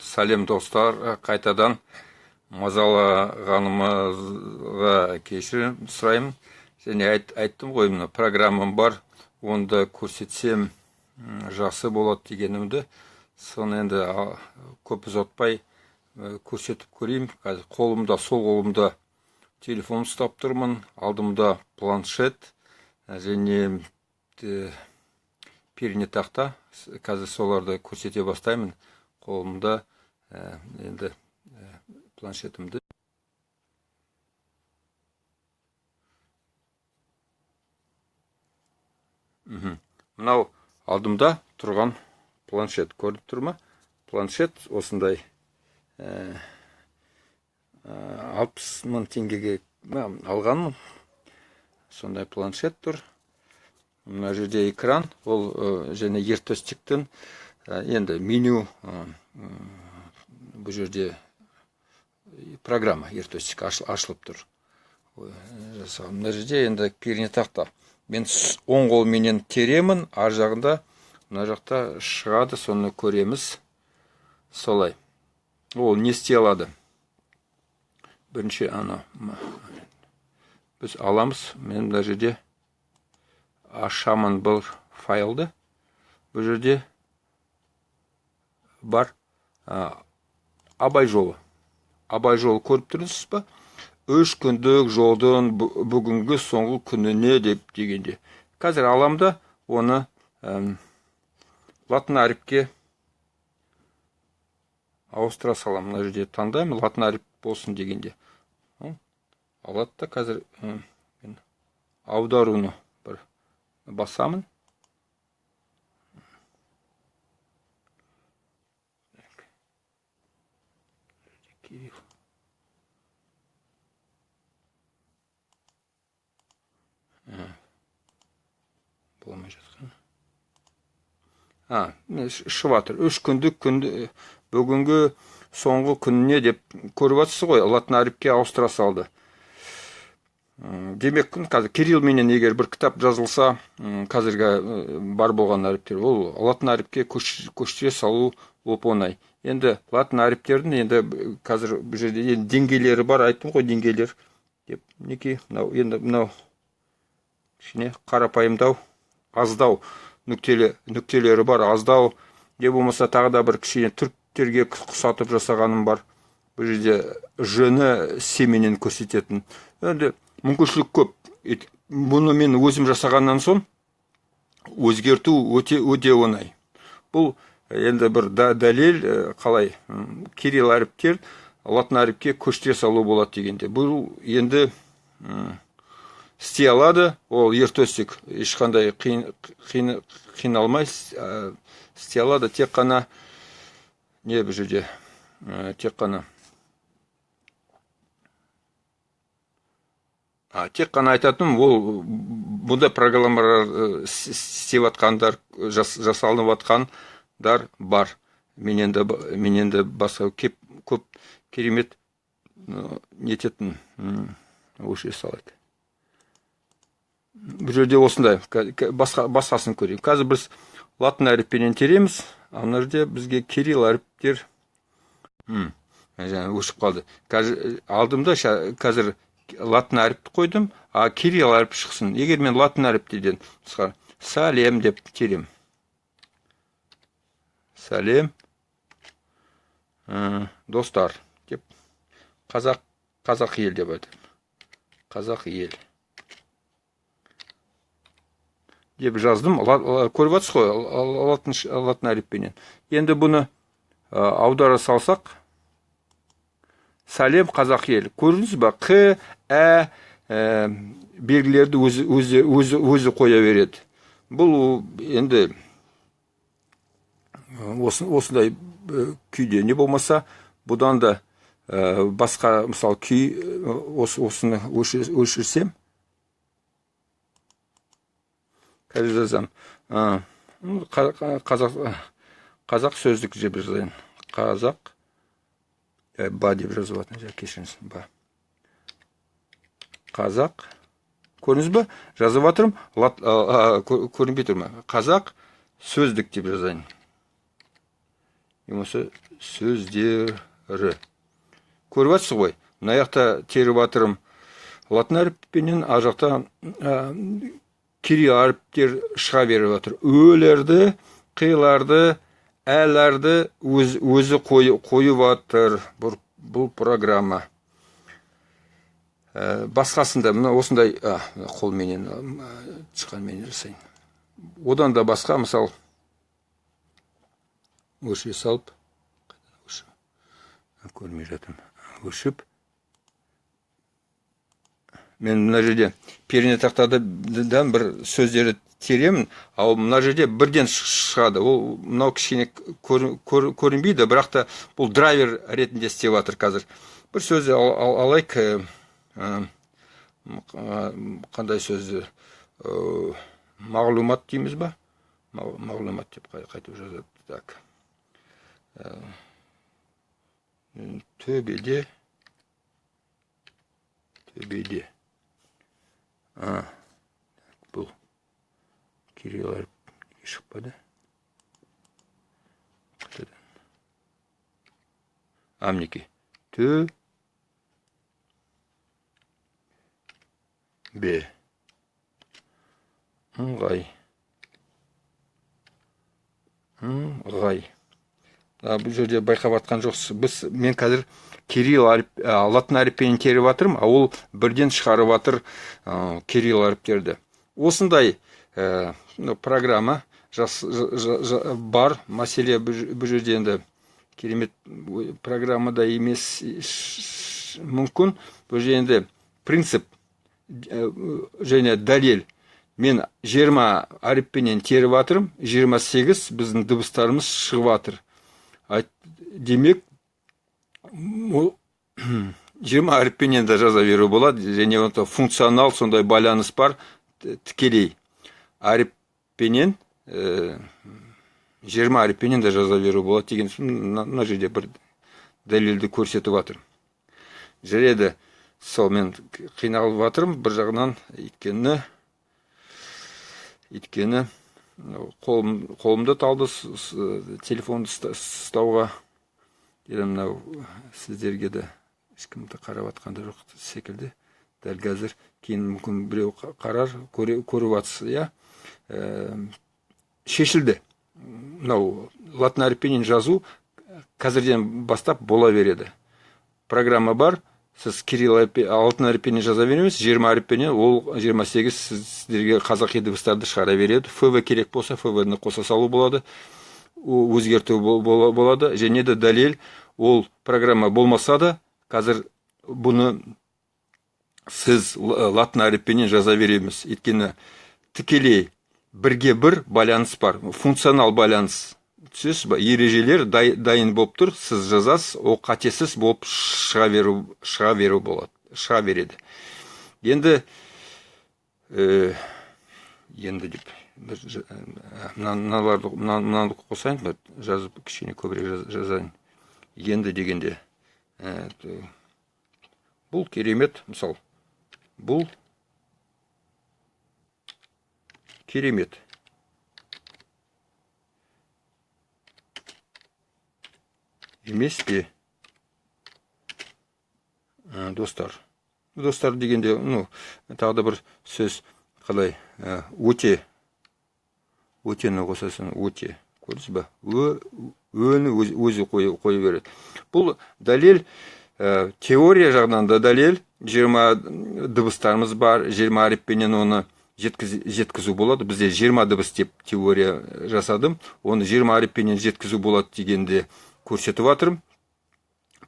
Сәлем, достар! Қайтадан мазалағанымызға кешірім сұраймын. Және айттым ғой, мына программам бар, онда көрсетсем жақсы болады дегенімді. Соны енді көп ұзатпай көрсетіп көрейін. Қазір қолымда, сол қолымда телефон ұстап тұрмын, алдымда планшет және пернетақта. Қазір соларды көрсете бастаймын. Қолымда енді планшетімді. Мынау алдымда тұрған планшет, көрініп тұр ма? Планшет осындай, 60 000 теңгеге алғанмын. Сондай планшет тұр. Мына жерде экран, ол және Ер Төстіктің енді меню, бұл жерде программа Ер Төстік ашылып тұр. Мына жерде енді пернетақта. Мен оң қолменен теремін, ар жағында мына жақта шығады, соны көреміз. Солай. Ол не істей алады? Бірінші ана біз аламыз. Мен мына жерде ашамын бұл файлды. Бұл жерде бар Абай жолы. Абай жолы, көріп тұрсыз ба? 3 күндік жолдың бүгінгі соңғы күніне деп дегенде. Қазір алам да оны латын әріпке ауыстыра саламын. Мына жерде таңдаймын, латын әріп болсын дегенде. Алады да қазір мен аударуны бір басамын. Кирилл. Болмай жатқан. Шығып жатыр. 3 күндік күнді бүгінгі соңғы күніне деп көріп жатсыз ғой, латын әріпке ауыстыра салды. Демек, қазір кириллменен егер бір кітап жазылса, қазіргі бар болған әріптер, ол латын әріпке көшіре салу оп-оңай. Енді латын әріптердің енді қазір бұл жерде енді деңгейлері бар, айттым ғой, деңгейлер деп. Мінекей, мынау енді мынау кішкене қарапайымдау, аздау нүктелері бар, аздау, не болмаса тағы да бір кішкене түріктерге ұқсатып жасағаным бар. Бұл жерде ж-ні с-менен көрсететін. Енді мүмкіншілік көп. Бұны мен өзім жасағаннан соң өзгерту өте, өте оңай. Бұл енді бір дәлел, қалай кирилл әріптер латын әріпке көшіре салу болады дегенде. Бұл енді істей алады, ол Ер Төстік ешқандай қиналмай істей алады. Тек қана не бұл жерде, тек қана тек қана айтатыным, ол бұндай программалар істеп жатқандар, жасалынып жатқандар бар. Менен де басқа көп керемет нететін, өшіре салайық. Бұл жерде осындай, басқасын көрейік. Қазір біз латын әріппенен тереміз, а мына жерде бізге кирилл әріптер, жаңа өшіп қалды. Қазір алдым да, қазір латын әріпті қойдым, а кирилл әріп шықсын. Егер мен латын әріптеден мысалға сәлем деп терем. Сәлем, достар деп, қазақ ел деп айтамын. Қазақ ел деп жаздым. Көріп жатсыз ғой, латын әріппенен. Енді бұны аудара салсақ, сәлем қазақ ел. Көрдіңіз ба? Қ, ә, белгілерді өзі қоя береді. Бұл енді осындай күйде, не болмаса бұдан да басқа, мысалы, күй, осыны өшірсем, қазір жазамын. Қазақ сөздік деп жазайын. Қазақ, ба деп жазып жатырмын, кешіріңіз, ба. Қазақ, көрдіңіз бе? Жазып жатырмын, көрінбей тұр ма? Қазақ сөздік деп жазайын. не болмаса сөздері. Көріп жатсыз ғой, мына жақта теріп жатырмын латын әріппенен, ар жақта кирилл әріптер шыға беріп жатыр. Өлерді, қиларды, әлерді өзі қойып жатыр бұл программа. Басқасында мына осындай, қолменен, тышқанменен жасайын. Одан да басқа, мысал, өшіре салып, көрмей жатырмын, өшіп, мен мына жерде пернетақтадан бір сөздерді теремін, ал мына жерде бірден шығады. Ол мынау кішкене көрінбейді, бірақ та бұл драйвер ретінде істеп жатыр қазір. Бір сөзді алайық, қандай сөзді? Мағлұмат дейміз ба? Мағлұмат деп қайтып жазады. Так. Төбеде. Төбеде. Бұл кирилл әріп шықпады. Қайтадан. Мінекей. Тө бе. Ыңғай. Ыңғай. Бұл жерде байқап атқан жоқсыз. Мен қазір кирилл әріп, латын әріппенен теріп жатырмын, а ол бірден шығарып жатыр, кирилл әріптерді. Осындай, программа бар. Мәселе бұл жерде енді керемет программада емес мүмкін. Бұл жерде енді принцип, және дәлел. Мен 20 әріппенен теріп жатырмын, 28 біздің дыбыстарымыз шығып жатыр. Демек, ол 20 әріппенен де жаза беру болады, және онда функционал сондай байланыс бар, тікелей әріппенен, 20 әріппенен де жаза беру болады деген мына жерде бір дәлелді көрсетіп жатыр. Жарайды, сол мен қиналып жатырмын бір жағынан, өйткені қолымды талды телефонды ұстауға. Енді мынау сіздерге де ешкімді қарап жатқан да жоқ секілді. Дәл қазір кейін мүмкін біреу қарар, көріп жатсыз, иә? Шешілді. Мынау латын әріппенен жазу қазірден бастап бола береді. Программа бар, сіз кирилл әріппе, алтын әріппенен жаза береміз, 20 әріппенен, ол 28 сіздерге қазақи дыбыстарды шығара береді. ФВ керек болса, Ф В-ны қоса салу болады, өзгерту болады. Және де дәлел, ол программа болмаса да, қазір бұны сіз латын әріппенен жаза береміз. Өйткені тікелей бірге бір байланыс бар, функционал байланыс. Түсесіз ба? Ережелер дайын болып тұр, сіз жазасыз, ол қатесіз болып шыға беру, шыға беру болады, шыға береді. Енді енді деп бір мыналарды, мынаны қосайын, бір жазып кішкене көбірек жазайын. Енді дегенде бұл керемет, мысал, бұл керемет. Емес пе? Достар. Достар дегенде, тағы да бір сөз қалай, өте, өтені қосасың, өте. Көрдіңіз ба? Өні өзі қоя береді. Бұл дәлел, теория жағынан да дәлел, 20 дыбыстарымыз бар, 20 әріппенен оны жеткізу болады. Бізде 20 дыбыс деп теория жасадым. Оны 20 әріппенен жеткізу болады дегенде көрсетіп жатырмын.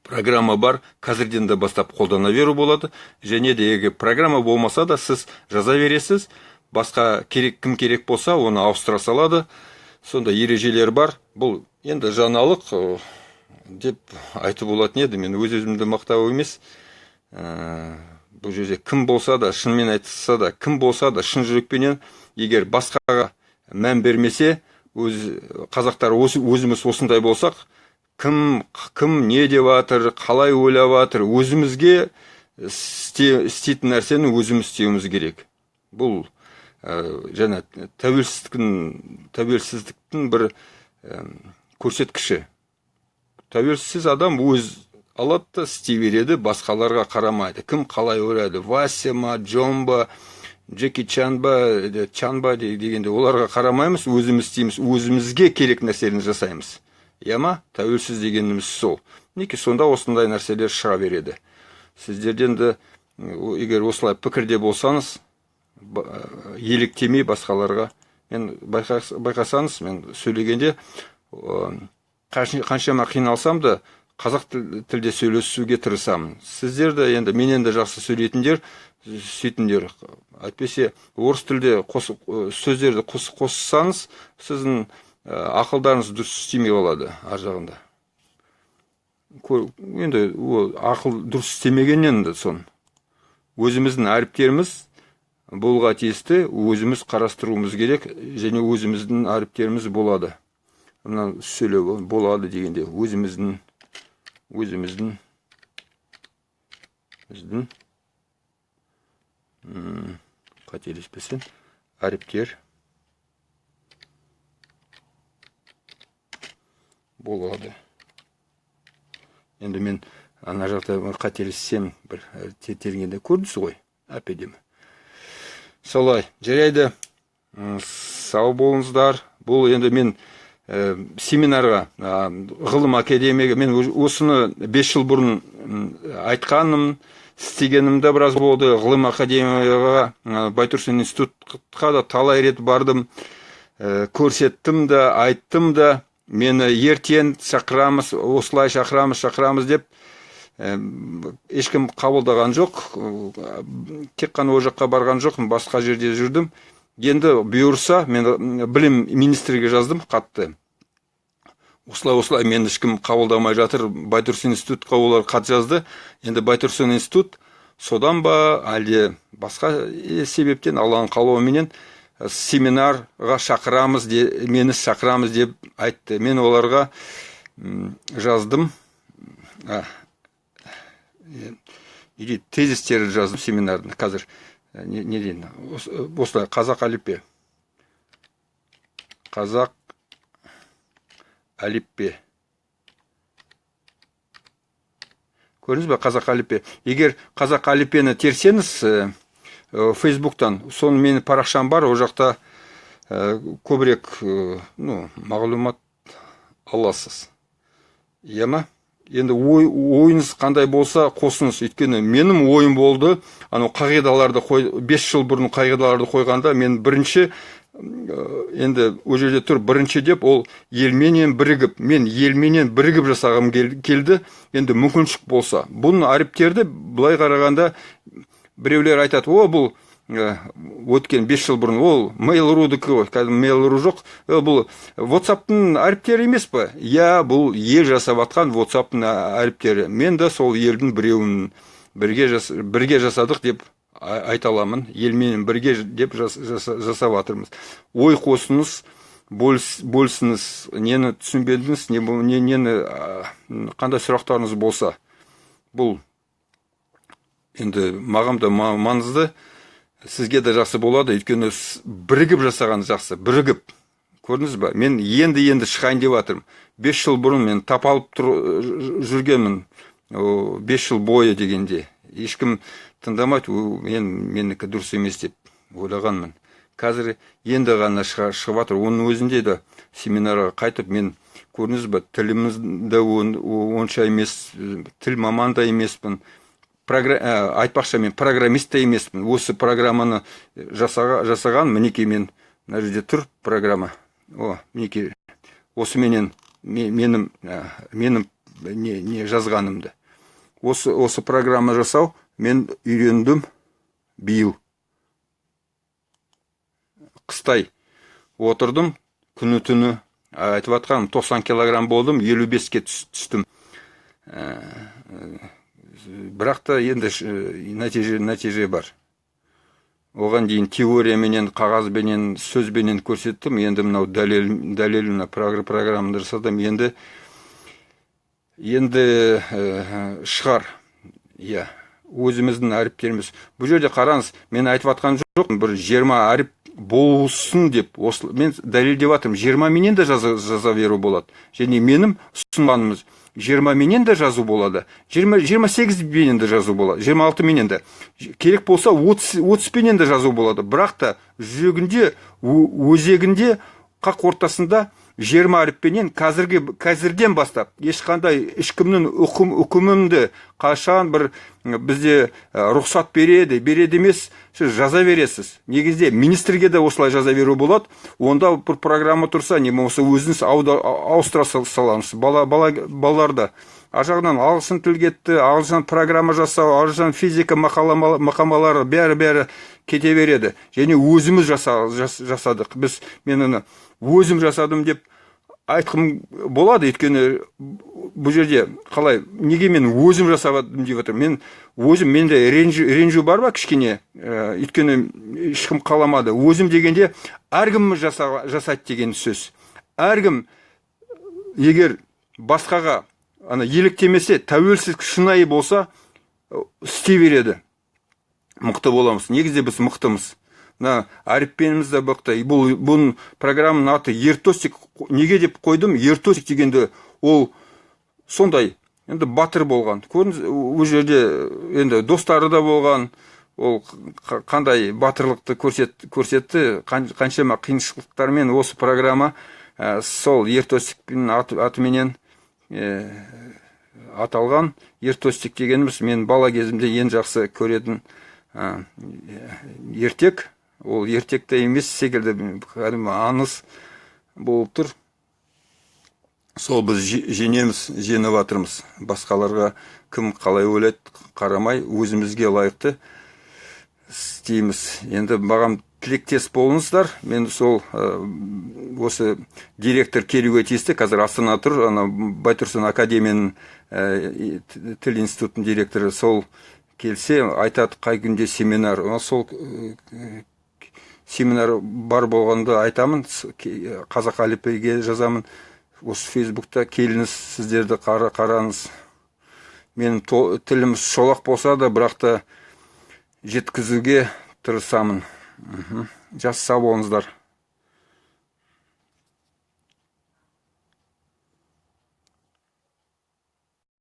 Программа бар, қазірден де бастап қолдана беру болады. Және де егер программа болмаса да сіз жаза бересіз. Басқа керек, кім керек болса, оны ауыстыра салады. Сондай ережелер бар. Бұл енді жаңалық деп айтып болатын еді. Мен өз өзімді мақтау емес. Бұл жерде кім болса да, шынымен айтса да, кім болса да шын жүрекпенен, егер басқаға мән бермесе, өз қазақтар өзіміз осындай болсақ, кім не деп жатыр, қалай ойлап жатыр, өзімізге істейтін нәрсені өзіміз істеуіміз керек. Бұл жаңа тәуелсіздіктің бір көрсеткіші. Тәуелсіз адам өз алады да істей береді, басқаларға қарамайды. Кім қалай ойлайды, Вася ма, Джон ба, Джеки Чан ба, Чан ба дегенде оларға қарамаймыз, өзіміз істейміз, өзімізге керек нәрсені жасаймыз. Иә ма? Тәуелсіз дегеніміз сол. Мінекей, сонда осындай нәрселер шыға береді. Сіздерден де егер осылай пікірде болсаңыз, еліктемей басқаларға, мен байқасаңыз, мен сөйлегенде қаншама қиналсам да қазақ тілде сөйлесуге тырысамын. Сіздер де енді менен де жақсы сөйлейтіндер, сөйтіндер. Әйтпесе орыс тілде сөздерді қоссаңыз, сіздің ақылдарыңыз дұрыс істемей қалады ар жағында. Енді ол ақыл дұрыс істемегеннен де сон. Өзіміздің әріптеріміз болуға тиісті, өзіміз қарастыруымыз керек, және өзіміздің әріптеріміз болады. Мына сөйлеу болады дегенде өзіміздің біздің, қателеспесем, әріптер болады. Енді мен ана жақта қателессем, бір тергенде көрдіңіз ғой, әп-әдемі. Солай, жарайды. Сау болыңыздар. Бұл енді мен семинарға, ғылым академияға, мен осыны 5 жыл бұрын айтқаным, істегенім де біраз болды. Ғылым академияға, Байтұрсын институтқа да талай рет бардым, көрсеттім де, айттым да, мені ертең шақырамыз, осылай шақырамыз, шақырамыз деп, ешкім қабылдаған жоқ. Тек қана ол жаққа барған жоқпын, басқа жерде жүрдім. Енді бұйырса, мен білім министрге жаздым қатты. Осылай, осылай мені ешкім қабылдамай жатыр. Байтұрсын институтқа олар хат жазды. Енді Байтұрсын институт содан ба, әлде басқа себептен, Алланың қалауыменен семинарға шақырамыз, мені шақырамыз деп айтты. Мен оларға жаздым. Или тезистерді жаздым семинардың. Қазір не дейін? Осылай, қазақ әліппе. Қазақ әліппе. Көрдіңіз бе, қазақ әліппе. Егер қазақ әліппені терсеңіз, Фейсбуктан, соның менің парақшам бар, ол жақта көбірек мағлұмат аласыз. Иә ма? Енді ойыңыз қандай болса қосыңыз. Өйткені менің ойым болды, анау қағидаларды қой, 5 жыл бұрын қағидаларды қойғанда мен бірінші, енді ол жерде тұр бірінші деп, ол елменен бірігіп, мен елменен бірігіп жасағым келді. Енді мүмкіншілік болса, бұның әріптерді былай қарағанда біреулер айтады, о, бұл өткен 5 жыл бұрын ол Mail.ru-дікі ғой, қазір Mail.ru жоқ. Бұл WhatsApp-тың әріптері емес пе? Иә, бұл ел жасап жатқан WhatsApp-тың әріптері. Мен де сол елдің біреуін бірге жасадық деп айта аламын. Елменен бірге деп жасап жатырмыз. Ой қосыңыз, бөлісіңіз, нені түсінбедіңіз, нені, қандай сұрақтарыңыз болса. Бұл енді маған да маңызды, сізге де жақсы болады, өйткені бірігіп жасаған жақсы, бірігіп. Көрдіңіз ба? Мен енді-енді шығайын деп жатырмын. 5 жыл бұрын мен тапалып жүргенмін. О, 5 жыл бойы дегенде. Ешкім тыңдамайды, менікі дұрыс емес деп ойлағанмын. Қазір енді ғана шығып жатыр. Оның өзінде де семинарға қайтып мен, көрдіңіз бе, тіліміз де онша емес, тіл маман да емеспін. Айтпақшы, мен программист те емеспін. Осы программаны жасаған, мінекей мен мына жерде тұр программа. О, мінекей осы менен, менің не жазғанымды. Осы программа жасау мен үйрендім биыл. Қыстай отырдым, күні түні, айтып жатқаным, 90 килограмм болдым, елу беске түстім. Бірақ та енді нәтиже бар. Оған дейін теорияменен, қағазбенен, сөзбенен көрсеттім. Енді мынау дәлел мына программаны жасадым. Енді шығар. Иә, өзіміздің әріптеріміз. Бұл жерде қараңыз, мен айтып жатқан жоқпын, бір 20 әріп болсын деп. Осы, мен дәлелдеп жатырмын, 20 менен де жаза беру болады. Және менің ұсынғанымыз 20 менен де жазу болады, 20, 28 менен де жазу болады, 26 менен де, керек болса, 30, 30 пенен де жазу болады. Бірақ та жүрегінде, өзегінде, қақ ортасында 20 әріппенен қазірден бастап ешқандай ешкімнің үкімімді қашан бір бізде рұқсат береді емес, сіз жаза бересіз. Негізде министрге де осылай жаза беру болады. Онда бір программа тұрса, не болмаса өзіңіз ауыстыра саламыз. Балаларда ар жағынан ағылшын тіл кетті, ағылшын программа жасау, ағылшын физика мақалалары, бәрі бәрі кете береді. Және өзіміз жасадық біз. Мен оны өзім жасадым деп айтқым болады, өйткені бұл жерде қалай, неге мен өзім жасадым деп жатырмын? Мен өзім, менде ренжу бар ма кішкене? Өйткені ешкім қаламады. Өзім дегенде, әркім жасайды деген сөз. Әркім егер басқаға ана еліктемесе, тәуелсіз, шынайы болса, істей береді. Мықты боламыз. Негізде біз мықтымыз, мына әріппеніміз де мықты. Бұл программаның аты Ертостик. Неге деп қойдым Ертостик дегенде? Ол сондай енді батыр болған, көрдіңіз. Ол жерде енді достары да болған. Ол қандай батырлықты көрсетті, қаншама қиыншылықтармен осы программа сол Ертостиктің атыменен аталған. Ертостик дегеніміз мен бала кезімде ең жақсы көретін ертек. Ол ертек те емес секілді, кәдімгі аңыз болып тұр. Сол біз жеңеміз, жеңіп жатырмыз. Басқаларға кім қалай ойлайды қарамай, өзімізге лайықты істейміз. Енді маған тілектес болыңыздар. Мен сол осы директор келуге тиісті, қазір Астана тұр, ана Байтұрсын академияның тіл институтының директоры. Сол келсе, айтады, қай күнде семинар. Сол семинар бар болғанда айтамын, қазақ әліпбиге жазамын осы Фейсбукта. Келіңіз, сіздерді қараңыз. Менің тілім шолақ болса да, бірақ та жеткізуге тырысамын. Жас, сау болыңыздар.